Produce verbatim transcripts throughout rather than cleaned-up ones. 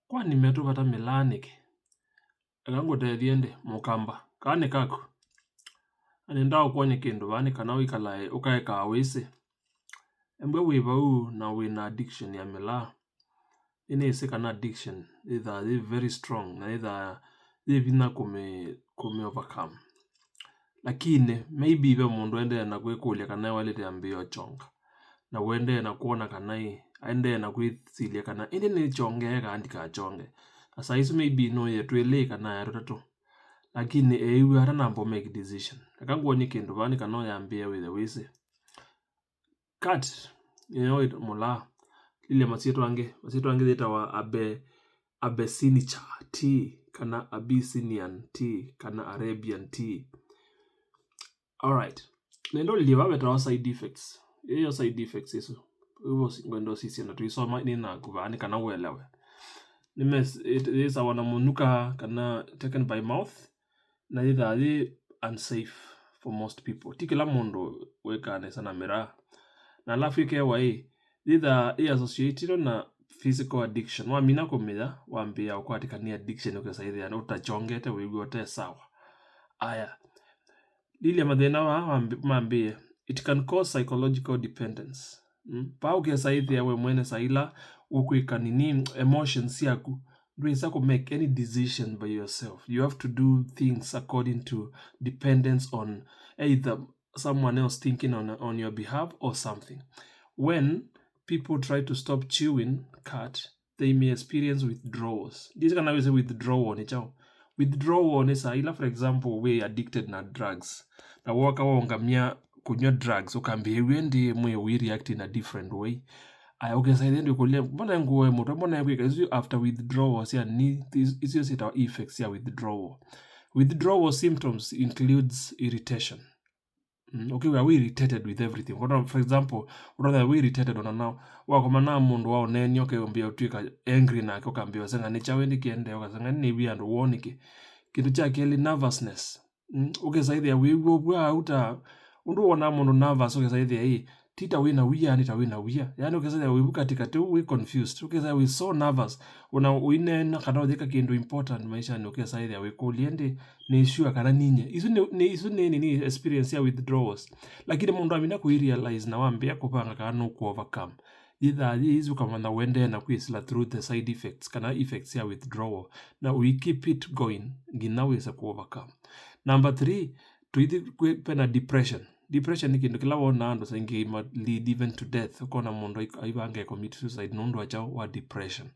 Kwani metũvata mĩlaa nĩkĩ? Eka ngũtethye ndĩ, mũkamba. Kaa nĩ kaku. Na nĩndaa ũkwony'a kĩndũ vaa nĩ kana wĩkalae ũkaekaa wĩsĩ. Embwa wĩ vau na wĩ na addiction ya mĩlaa. Nĩnĩsĩ kana addiction yĩthaa yĩ very strong na yĩthaa yĩ vinya kũmĩ, kũmĩ overcome. Lakini maybe ve mũndũ endee na kwĩkũlya kana waĩlĩte ambĩĩa ũkyonga. Na ũendee na kwona kana ĩ, aendee na kwĩsilya kana ĩndĩ nĩkyongee kana ndikakyonge. Na saa isu maybe nũye twĩlĩ kana ya tũtatũ. Lakini eĩw'a atanamba make decision. Eka ngwony'e kĩndũ vaa nĩ kana ũyambĩĩa wĩthe wĩsĩ. Kat, nĩyo mũlaa. Lilye masyĩtwa angĩ. Masyĩtwa angĩ yĩtawa Abe, Abyssinian tea, kana Abyssinian tea, kana Arabian tea. Alright. Nenda ũlilye vaa vetawa side effects. Ĩyo side effects isu. Ũu ngwenda ũsisye na tũisoma nĩ naku vaa nĩ kana ũelewe. Nĩmes-, it-, yĩsawa na mũnuka kana taken by mouth, na yĩthaa yĩ unsafe for most people. Ti kĩla mũndũ wĩkaa nesa na mĩraa. Na alafu ĩkewa ĩ, yĩthaa ĩ associated na physical addiction. Wamina kũmĩya, wambĩĩa ũkwatĩka nĩ addiction, ũkesa ĩthĩa ũtakyongete, wĩw'a ũte sawa. Aya. Lilya mathĩna vaa wambi-, mambĩĩe. It can cause psychological dependence. Mm? Vaa ũkesa ĩthĩa we mwene saa ila ũkwĩka nini, emotions syaku, ndwĩsa kũ make any decision by yourself. You have to do things according to dependence on either someone else thinking on, on your behalf or something. When people try to stop chewing cut, they may experience withdrawals. Ndĩsĩ kana wĩsĩ withdrawal nĩ kyaũ. Withdrawal nĩ saa ila, for example, wĩ addicted na drugs. Na woka waũngamya kũnywa drugs, ũkambĩĩw'a ĩndĩ mwĩĩ wĩ react in a different way. Aya, ũkesa ĩthĩa ndwĩkũlya, mbona ngũe mũtwe, mbona kwĩka isu after withdrawal sya ni, is-, icio syĩtawa effects sya withdrawal. Withdrawal symptoms includes irritation. Mm, ũkĩw'a wĩ irritated with everything. Ũkona, for example, ũtonya wĩ irritated ona nao. Wakoma na mũndũ waũneenia, ũkambĩa ũtw'ĩka angry nake, ũkambĩa ũsenga nĩ kyaũ ĩndĩ kĩendee, ũkasenga nĩ wĩ andũ woo nĩkĩ. Kĩndũ kya kelĩ, nervousness. Mm, ũkesa ĩthĩa wĩw'a ũvw'a au ta, ũndũ wonaa mũndũ nervous, ũkesa ĩthĩa ĩ, ti ta wĩ na wia, nĩ ta wĩ na wia. Yaani ũkesa ĩthĩa wĩvu katĩkatĩ, wĩ confused. Ũkesa wĩ so nervous. Ona ũineena kana ũyĩka kĩndũ important maishanĩ, ũkesa ĩthĩa wĩkũlya ĩndĩ, nĩ sure kana ninyie. Isu nĩ, nĩ, isu nĩ, nĩ, nĩ experience ya withdrawals. Lakini mũndũ amina kũirealize na wambĩa kũvanga kana nũkũ overcome. Yĩthaa yĩ easy ũkamanya ũendee na kwĩsĩla through the side effects kana effects ya withdrawal, na ũi keep it going nginya wĩse kũ overcome. Number three, tũithi kwĩ, pena depression. Depression nĩ kĩndũ kĩla wonaa andũ saingĩ ima lead even to death. Ũkona mũndũ ai-, aivanga commit suicide nũndũ wa kyaũ? Wa depression.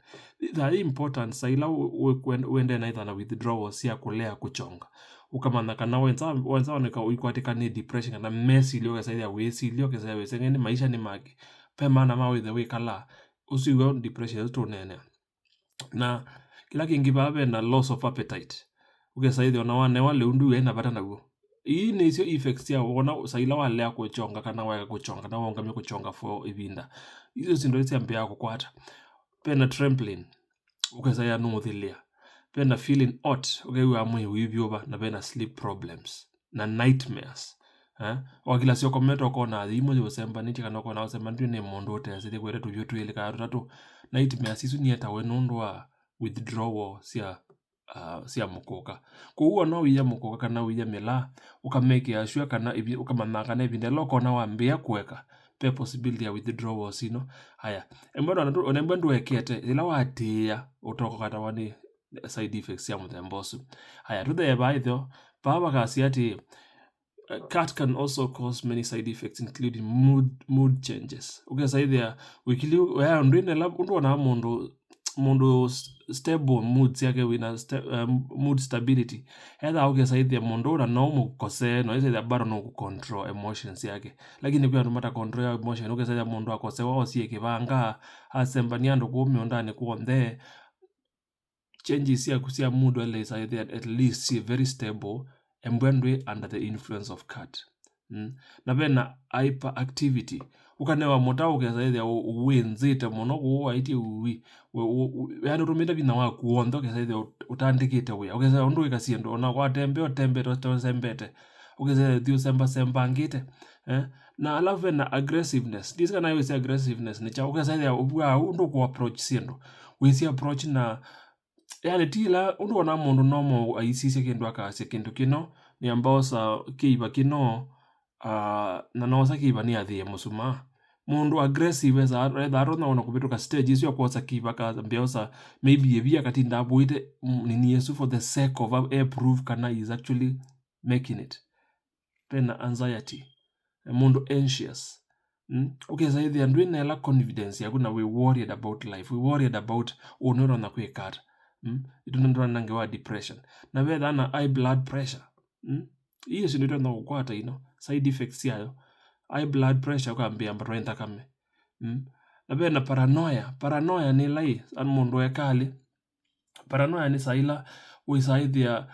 Yĩthaa yĩ important saa ila ũ-, ũ-, ũendee na ĩtha na withdrawal sya kũlea kũkyonga. Ũkamanya kana wenza, wenza oneka ũikwatĩka nĩ depression kana mesilya, ũkesa ĩthĩa wĩsilya, ũkesa ĩthĩa wĩseng'e nĩ maisha nĩ mangĩ. Ve maana ma wĩthe wĩkalaa. Ũsu iw'o depression ĩsu tũneenea. Na kĩla kĩngĩ vaa ve na loss of appetite. Ũkesa ĩthĩa ona wanewa lĩu ndũĩ na vata naw'o. Ii nĩsyo effects sya wona saa ila walea kũkyonga kana waeka kũkyonga kana waũngamya kũkyonga for ĩvinda. Isu syĩndũ syambĩaa kũkwata. Ve na trembling. Ũkesa ya nũũthĩlĩa. Ve na feeling hot, ũkew'aa mwĩĩ ũivyũva, na ve na sleep problems. Na nightmares. Eh? Wakĩla syokomete ũkona yĩimwe yĩũsembanĩtye kana ũkona ũsembanĩtw'e nĩ mũndũ ũtesĩthye kwete tũvyũ twĩlĩ kana tũtatũ. Nightmares isu nietawe nũndũ wa withdrawal sya, ah, sya mũkũka. Kwoou ona ũia mũkũka kana ũia mĩlaa, ũkamekĩa sure kana ĩvi-, ũkamanyaa kana ĩvinda ĩla ũkona wambĩĩa kũeka, ve possibility ya withdrawals ino. Aya, embwa ndwana-, ona embwa ndũekete, yĩla watĩĩa ũtoko katawa nĩ side effects sya mũthemba ũsu. Aya, tũthee vaa ĩtheo, vaa vakasya atĩ, uh, cut can also cause many side effects including mood, mood changes. Ũkesa ĩthĩa wĩkili, ya, ndwĩnela, ũndũ wonaa mũndũ, mũndũ s-, stable mood syake wĩna sta-, um, mood stability. Ethaa ũkesa ĩthĩa mũndũ ũna no ũmũkosee, no ĩsa ĩthĩa bado no kũ control emotions yake. Lakini kwĩ andũ mata control ya emotion, ũkesa ĩthĩa mũndũ akosewa osie kĩvanga, asembania andũ kũu mĩũndanĩ kwonthe, changes syaku sya mood wĩlĩsa ĩthĩa at least syĩ very stable, embwa ndwĩ under the influence of cut. Mm. Na ve na hyperactivity. Ũkanewa mũtao ũkesa ĩthĩa ũ-, wĩnzĩte mũno kũu waĩtye ũi. We, ũ-, ũ-, yaani ũtũmĩte vinya waku w'onthe ũkesa ĩthĩa ũt-, ũtandĩkĩte wĩa. Ũkesa ũndũ wĩka syĩndũ, ona watembea ũtembete, ũtembete. Ũkesa ĩthĩa ũsemba sembangĩte. Eh? Na alafu ve na aggressiveness. Ndĩsĩ kana wĩsĩ aggressiveness nĩ kyaũ. Ũkesa ĩthĩa ũvwaa ũndũ kũ approach syĩndũ. Wĩsĩ approach na, yani, ti ĩla ũndũ wona mũndũ normal aisisya kĩndũ akasya kĩndũ kĩno, nĩamba osa kĩiva kĩno, ah, na noosa kĩiva nĩathĩe mũsumaa. Mũndũ aggressive esa, etha atonya ona kũvĩtũka stage ĩsu ya kwosa kĩiva, akambĩa osa maybe ĩvi akatinda avũĩte, mm, nini ĩsu for the sake of a, a prove kana he is actually making it. Vena anxiety. Mũndũ anxious. Mm? Ũkesa ĩthĩa ndwĩ na ĩla confidence yaku na wĩ worried about life, wĩ worried about ũnĩũtonya kwĩka ata. Mm? Ĩtũnandũanange wa depression. Na vethaa na high blood pressure. Mm? Ii syĩndũ itonya kũkwata ino, side effects syayo. High blood pressure ũkambĩa mbatwa nthakame. Mm? Na vena paranoia. Paranoia nĩ ĩla ĩ, an mũndũ ekalĩ. Paranoia nĩ saa ila wĩsaa ĩthĩa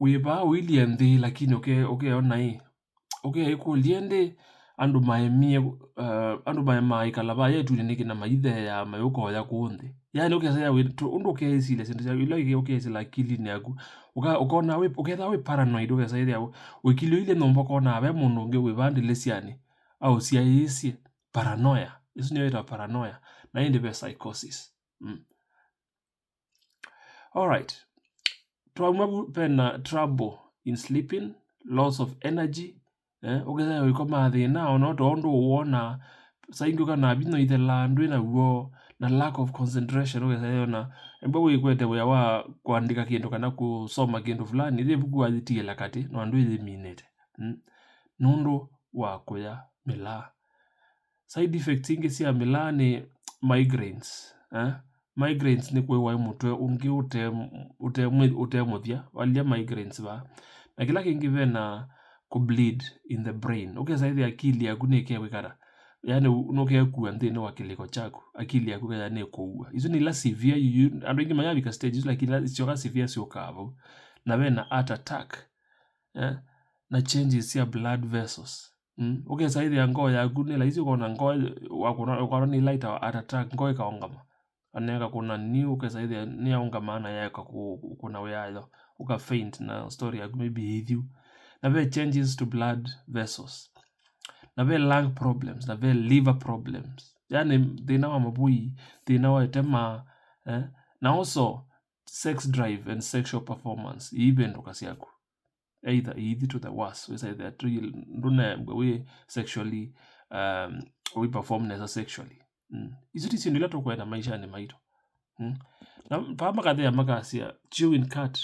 wĩ vaa ũilye nthĩ, lakini ũke-, ũkeona ĩ, ũkeĩkũlya ĩndĩ andũ maemie, uh, andũ maemaa ĩkala vaa yetunĩ nĩkĩ na maitheeaa mayũkoya kũũ nthĩ. Yani ũkesa ya wĩ-, tũ-, ũndũ ũkeĩsilya syĩndũ syaku, ila ũke-, ũkeĩsĩla akilinĩ yaku, ũka-, ũkona wĩ-, ũkethĩwa wĩ paranoid, ũkesa ĩthĩa wĩ-, ũikilyo ile nyũmba ũkonaa ve mũndũ ũngĩ wĩ vaa ndĩlĩsyanĩ aũsyaĩĩsye. Paranoia. Ĩsu nĩyo ĩtawa paranoia. Na ĩndĩ ve psychosis. Mm. Alright. Twauma vu, vena trouble in sleeping, loss of energy. Eh, ũkesa ũikomaa thĩna, ona to ũndũ ũwona, saa ingĩ ũkanaa vinya ũithelaa ndwĩ naw'o, na lack of concentration, ũkesa ona embwa wĩkwete wĩa wa kũandĩka kĩndũ kana kũsoma kĩndũ fulani, ĩthĩ ĩvuku wayĩtiĩla katĩ, na ndwĩyĩminĩte. Mm. Nũndũ wa kũya mĩlaa. Side effects ingĩ sya mĩlaa nĩ migraines, eh? Migraines nĩ kũĩwa nĩ mũtwe ũngĩ ũte, ũte mwĩ-, ũte mũthya, walya migraines vaa. Na kĩla kĩngĩ vena kũ bleed in the brain. Ũkesa ĩthĩa akili yaku nĩkekwĩkala, yani nũkekua nthĩnĩ wa kĩlĩko kyaku, akili yaku kethĩa nĩkũua. Isu nĩ ila severe, yu, yu, andũ aingĩ mayavika stage isu, lakini ila isyoka severe syũkaa vau. Na vena heart attack, eh? Na changes sya blood vessels. Mm. Ũkesa ĩthĩa ngoo yaku nĩ laisi ũkona ngoo wakũna, ũkona nĩ ĩla ĩtawa heart attack, ngoo ĩkaũngama. Kana ĩkakũna niu, ũkesa ĩthĩa nĩyaũngama na yaeka kũ-, kũna wĩayo. Ũka faint na story yaku maybe ĩithiu. Na ve changes to blood vessels. Na ve lung problems, na ve liver problems. Yani thĩna wa mavũi, thĩna wa ĩtema, eh? Na also sex drive and sexual performance, iivĩndũka syaku. Either iithi to the worst, wĩsa ĩthĩa ndũnembwe wĩ sexually, um, wĩ perform nesa sexually. Mm. Isu ti syĩndũ ila tũkwenda maishanĩ maitũ. Mm. Na vaa makathea makasya, chewing cut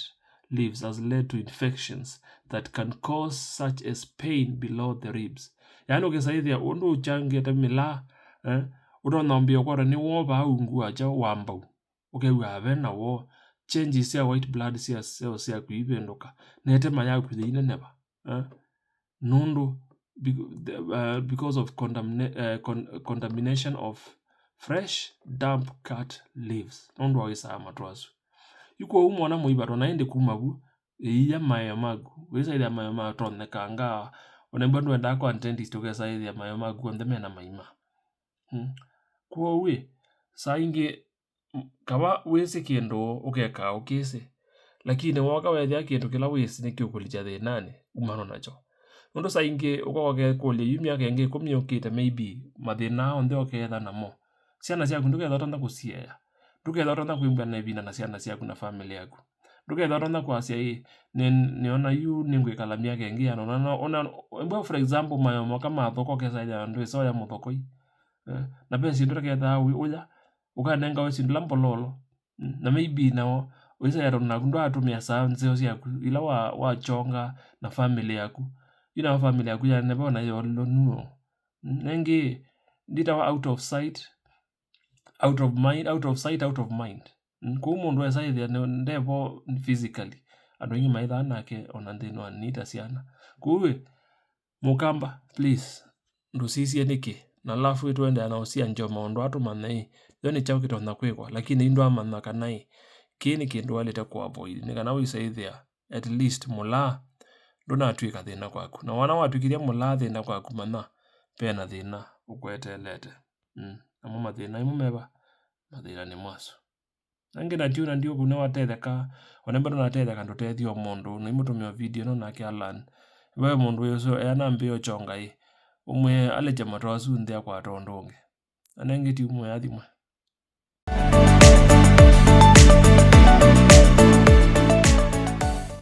leaves has led to infections that can cause such as pain below the ribs. Yani ũkesa ĩthĩa ũndũ ũkyangĩte mĩlaa, eh, ũtonya ũmbĩa ũkwata nĩ woo vaa ungu wa kyaũ wa mbau. Ũkew'aa ve na woo, changes sya white blood sya cells syaku ivĩndũka, na ĩtema yaku yĩineneva, eh? Nũndũ be-, the, uh, because of condemna-, uh, con-, contamination of fresh damp cut leaves, nũndũ wa wĩsaa matũ asu. Yu kwoou mwana mũivatwa na ĩndĩ kuma vu, ĩia maeo maku, wĩsaĩthya maeo matonyekanga, onembwa ndwendaa kwa dentist ũkesaĩthya maeo maku onthe mena maima. Hmm. Kwoou ĩ, saa ingĩ, m-, kava wĩsĩ kĩndũ ũkekaa ũkĩsĩ, lakini wooka weethĩa kĩndũ kĩla wĩsĩ nĩkĩũkũlikya thĩnanĩ, umana nakyo. Nũndũ saa ingĩ ũkoka ũkekũlya, yu myaka ĩngĩ ĩkũmi yũkĩte, maybe mathĩna aa onthe ũkeetha namo. Syana syaku ndũketha ũtonya kũsiea. Ndũketha ũtonya kwĩmbwa na ĩvinda na syana syaku na family yaku. Ndũketha ũtonya kwasya, "Ĩ, nĩ-, nĩona yu nĩngwĩkala myaka ĩngĩ yana ũna." Na, ona, embwa, for example, mayo moka mathoko, ũkesaĩthya ndwĩsoya mũthokoi. Eh, na ve syĩndũ ũtakethaa ũya, ũkanengawe syĩndũ ila mbololo. Mm, na maybe nao, wĩsaĩa tondũ naku ndwaatũmĩa saa nzeo syaku, ila wa, wachonga na family yaku. Yu nao family yaku yaneva ona yolilo nuo. Mm, na ĩngĩ, nditawa out of sight, out of mind, out of sight, out of mind. Mm, kwoou mũndũ esaĩthĩa nĩ-, ndevo physically. Andũ aingĩ maithaa nake ona nthĩnĩ wa nita syana. Kwoou ĩ, Mũkamba, please, ndũsisye nĩkĩ? Na alafu ĩtũendeea na ũsianjo maũndũ aa tũmanye ĩ, yo nĩ kyaũ kĩtonya kwĩkwa, lakini yu ndwamanya kana ĩ, kĩĩ nĩ kĩndũ waĩlĩte kũ avoid, nĩ kana wĩsaĩthĩa at least mũlaa ndũnatw'ĩka thĩna kwaku. Na wona watw'ĩkĩthya mũlaa thĩna kwaku, manya ve na thĩna ũkweteelete. Mm. Namo mathĩna ĩmwe meva? Mathĩna nĩ mwasu. Angĩ na tiũ na ndiũkũ nĩwatetheka, ona mbe ndũnatetheka ndũtethya o mũndũ, na imũtũmĩa video ĩno nake Alan. Ve mũndũ wĩ ũsu eanambĩĩa ũkyonga ĩ, ũmwĩe alekye matũ asu nthĩ akwata ũndũ ũngĩ. Anenge tiũ mũyathimwe.